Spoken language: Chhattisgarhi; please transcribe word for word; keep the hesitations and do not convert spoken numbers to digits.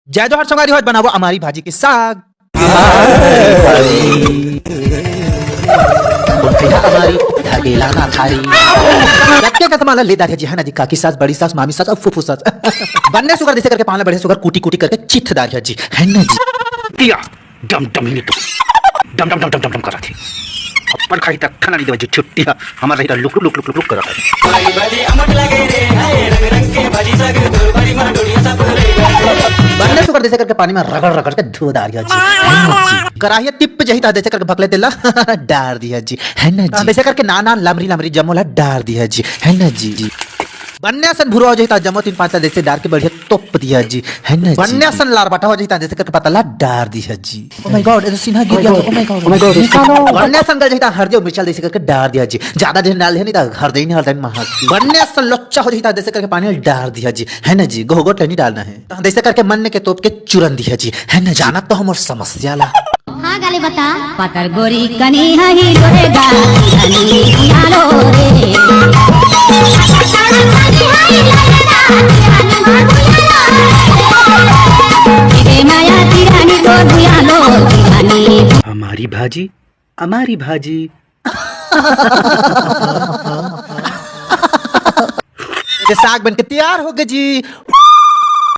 जय जोहार संगवारी हो, आज बनाबो अमारी भाजी के साग। अमारी ढकेला ना थारी। रखे का सामान ला ले डारिया जी, है ना जी, काकी सास, बड़ी सास, मामी सास अउ फूफू सास। बन्ने सुघर जइसे करके पान ला बढ़िया सुघर कूटी कूटी करके चिथ डारिया जी, है ना जी। दिया डम डम ही नहीं तो डम डम डम डम डम डम करा थे। अपन खाही तक खाना नहीं देवे जी, छुट्टी है। हमारा रही look look look look look करा थे। बन्ने सुघर जइसे करके पानी में रगड़ रगड़ के धो डारिया जी, है ना जी। कराही टिप जही ता जइसे करके भकले तेला डार दिया जी, है ना जी। जइसे करके नान नान लमरी लमरी जमो ला डार दिया जी, है ना जी। बन्ने असन भुरवा हो जही ता जमो तीन पांच ला जइसे डार के बढ़िया तोप दिया जी, है ना जी। बन्ने असन लार बटा हो जही ता जइसे करके पत्ता ला डार दिया जी। Oh my God, ये तो सीना गिर गया। Oh my God, oh my God। बन्ने असन गल जही ता हरदी अउ मिर्चा ला जइसे करके डार दिया जी। ज्यादा ढेर डाल दिया नहीं ता हरदी नहीं हरदी महा। बन्ने असन लोच्चा हो जही ता जइसे करके पानी ला डार दिया जी, है ना जी। गोगोट नहीं डालना है। जइसे करके मन के तोप के चुरन दिया जी, है ना जी। जानत तो हमर समस्या ला। हाँ, गाली बता। पातर गोरी कनी हही लोरे गा, कनी बुलालो रे। ए माया तिरानी तो बुलालो तिरानी। हमारी भाजी, हमारी भाजी। ये साग बन के तैयार हो गए जी।